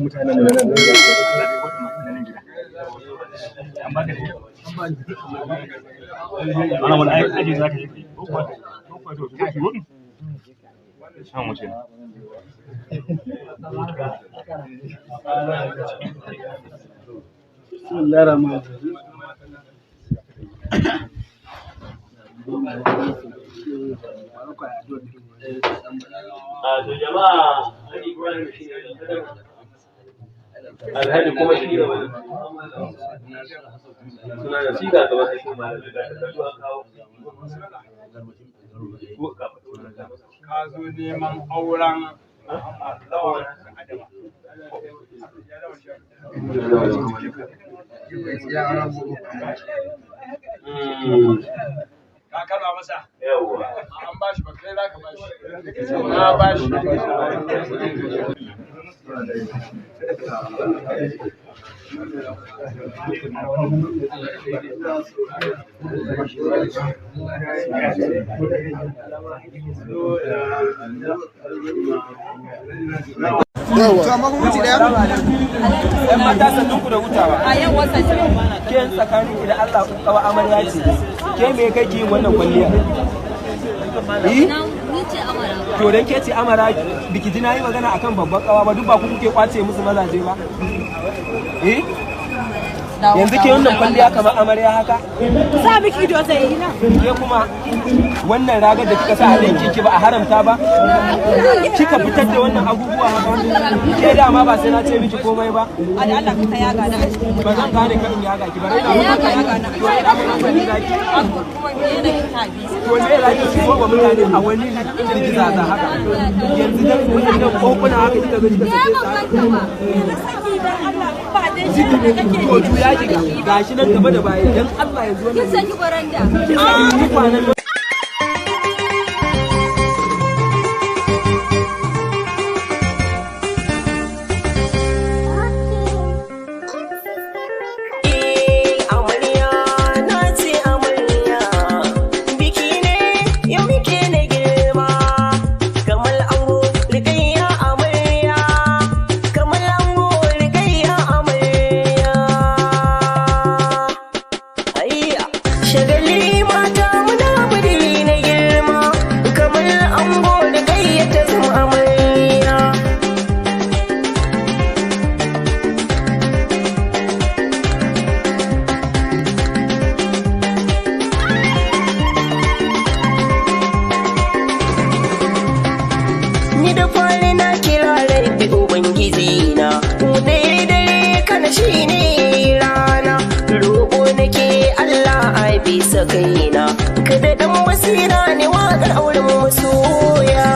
Mutanen mu nan. Ana wani aji za ka je ko kuwa ko kuwa to shigo shigo din. An wuce. Bismillahir Rahmanir Rahim. A to jama'a, Alhaji Ibrahim shi ne Alhaji kuma shi ne wani suna da siga ga wasu shi malamai ga takardu an kawo. Ko ka faɗi wannan ka masa. Ka zo neman auren Lawan Adama. Ka karba masa? Yawwa. An bashi ba kai za ka bashi. Na bashi. Yan mata, sannun ku da hutawa. A yau watan Ke tsakanin ki da Allah kawa amarya ce. Ke me kai ki yin wannan kwalliya? Eh? Na ni ce amara. To dan ke ce amara, biki ji nayi magana akan babban kawa ba? Duk ba ku kuke kwace musu mazaje ba? Eh? Yanzu ke wannan kwalliya kamar amarya haka? Sa miki ido zai yi na. Ke kuma wannan ragar da kika sa a ɗinkin ki ba a haramta ba? Kika fitar da wannan abubuwa haka? Ke dama ba sai na ce miki komai ba. A da Allah ka yaga na a cikin Ba zan gane kan yaga ki ba. Raina Yaga yaga na. To raina mun hankali zaki. Kuma me yana tabi. To me za ki shigo wa mutane a wani girgiza za haka? Yanzu dan wannan kokuna haka kika zo kika sake ta haka. Na saki dan Allah ba dai shi da kake. To juya ki ga gashi nan gaba da baya dan Allah yanzu Kin wannan. saki baranda. Kin saki tukwanen. Amarya na ce amarya, biki ne yau muke na girma, kamal ango rikayya amarya, kamal ango rikayya amarya. Ayya shagali mata muna budi na girma, kamal ango rikayya ta zama amarya. Ni da fari na kira Rabbi Ubangiji na, dare dare kana shi ne rana, roƙo nake Allah a bisa kaina, kada dan basira ne waƙar auren masoya.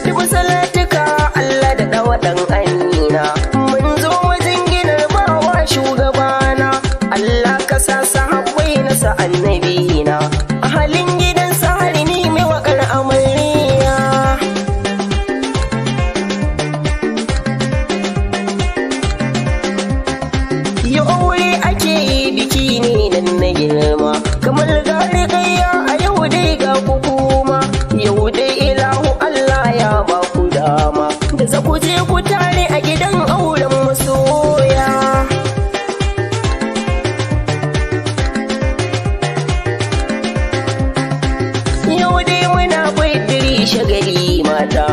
Dubu salatuka Allah da ɗawa ɗan amina, mun zo wajen ginar bawa shugabana, Allah ka sa sahabbai na sa annabina, a halin gidan sahari ni mai waƙar amarya. Yi aure ake yi, biki ne nan na girma, kamar gari gayya a yau dai ga hukuma, yau dai ilahu Allah ya ba ku dama da za ku je ku tare a gidan auren masoya. Yau dai muna baidiri shagali mata,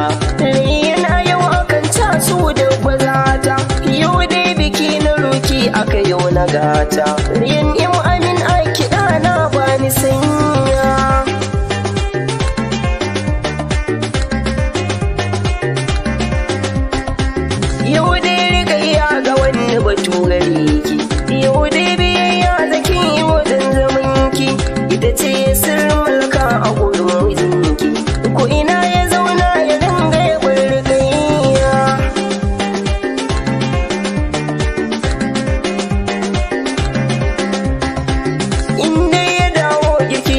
yana yau akan taso da bazata, yau dai biki na roki aka yau na gata, yin im amin a kiɗa na bani sanya. Yau dai rigayya ga wani batu gare ki, yau dai biyayya zaki yi wajen zamanki, ita ce sirrin mulka a gurin mijinki, ko ina ya zauna ya dinga ya bar rigayya. In dai ya dawo girki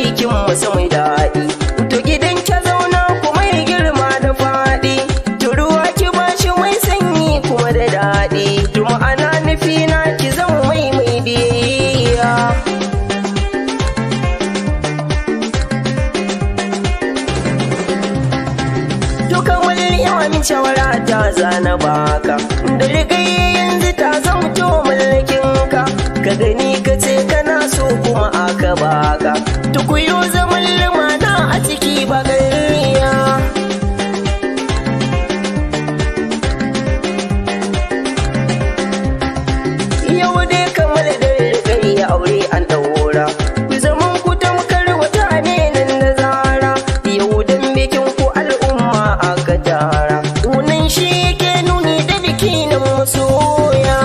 zana baka. Da rigaye yanzu ta zamto mallakinka, ka gani ka ce kana so kuma aka baka. Tukuyo zaman lumana a ciki ba gariya. Yau dai kamar da rigaye aure an daura. Zaman ku tamkar wata ne nan da zara. Yau dan bikin ku al'umma aka tara. Wannan shi ke nuni da biki na masoya.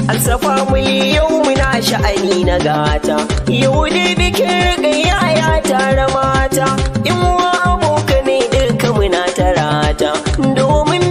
Alsafa muli yau muna sha'ani na gata. Yau dai bikin rigaya ya tara mata. In wa abokanai duka muna tarata. Domin